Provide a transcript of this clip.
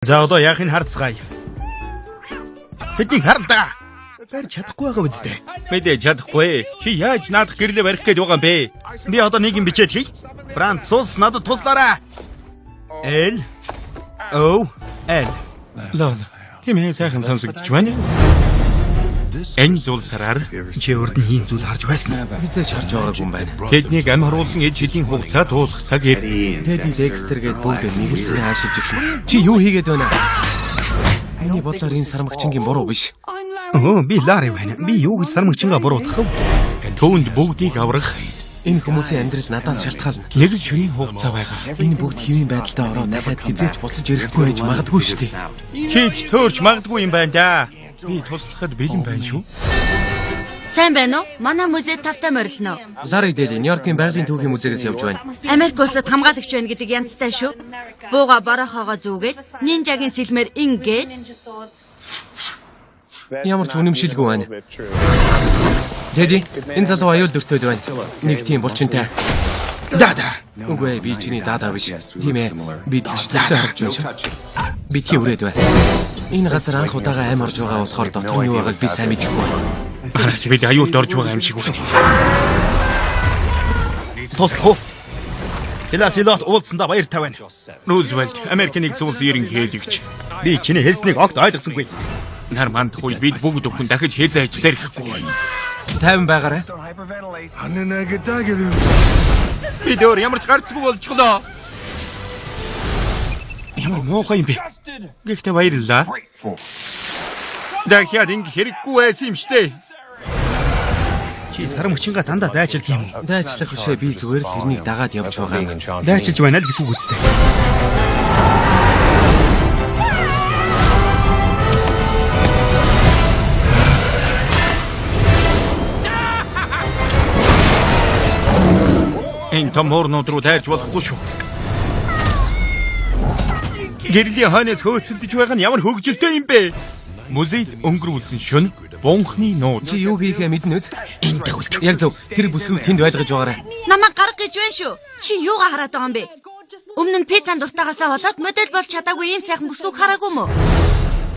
За одоо яахыг харцгаая. Тэднийг харалдаа. Барь чадахгүй байгаа үсттэй. Мэдээж чадахгүй. Чи яаж наадах гэрлээ барих гээд байгаа юм бэ? Би одоо нэг юм бичээд хий. Француз надад туслаарай. Л O L. Лол. Тийм ээ, сайхан сонсогдож байна. Энэ зул сараар Чи урд нь ийм зүйл харж байсан уу? Хизээч харж байгаагүй юм байна. тэднийг амь харуулсан эд шидийн хугацаа дуусах цаг ир. Тэди Декстер гээд бүгд нэг л сарын аашилж эхлэв. Чи юу хийгээд байна? Миний бодлоор энэ сармагчингийн буруу биш. Өө би Лари байна. Би юу гэж сармагчингаа буруутгах вэ? Түүнд бүгдийг аврах Энэ хүмүүсийн амьдрал надаас шалтгаална. нэг л шөнийн хугацаа байгаа. Энэ бүгд хэвийн байдалтай ороо дахиад хизээч буцаж ирэхгүй байж магадгүй шүү дээ. Чи ч төөрч магадгүй юм байна да. Би туслахад бэлэн байна шүү. Сайн байна уу? Манай музейд тавтай морилно. Лари Дели Нью-Йоркийн байгалийн түүхийн музейгээс явж байна. Америк улсад хамгаалагч байна гэдэг янзтай шүү. Бууга борохоогоо зүгээд, нинжагийн сэлмээр ингээд Ямар ч үнэмшилгүй байна. Тэди, энэ залуу аюул өртөөд байна. Нэг тийм булчинтай. Да да. Үгүй ээ, би чиний даадаа биш. Тийм ээ. Бид ч төстэй харж байна шүү. Битгий үрээд бай. Энэ газар анх удаага ам орж байгаа болохоор дотор нь юу байгааг би сайн мэдэхгүй байна. Хараач бид аюулд орж байгаа юм шиг байна. Туслах уу? Хиласилот уулзсандаа баяртай байна. Рузвельт, Америкийн нэгдсэн улсын ерөнхийлөгч. Би чиний хэлснийг огт ойлгосонгүй. Нар мандах үед бид бүгд өхөн дахиж хязгаарч сэрхэхгүй. Тайван байгаарай. Бид өөр ямар ч гарцгүй болчихлоо. Ямар муухай юм бэ? Гэхдээ баярлалаа. Дахиад ингэ хэрэггүй байсан юм штэ. Чи сармагчингаа дандаа дайчилдаг юм уу? Дайчлах бишээ, би зүгээр л тэрнийг дагаад явж байгаа юм. Дайчилж байна л гэсэн үг үстэй. Энэ том хуурнууд руу дайрч болохгүй шүү. Гэрлийн хойноос хөөцөлдөж байгаа нь ямар хөгжилтэй юм бэ? Музейд өнгөрүүлсэн шөнө бунхны нууц. Чи юу хийхээ мэднэ үз? Энэ төгөлд. Яг зөв. Тэр бүсгүйг тэнд байлгаж байгаарай. намайг гарга гэж байна шүү. Чи юугаа хараад байгаа юм бэ? Өмнө нь пиццан дуртайгаасаа болоод модель болж чадаагүй ийм сайхан бүсгүйг хараагүй мө?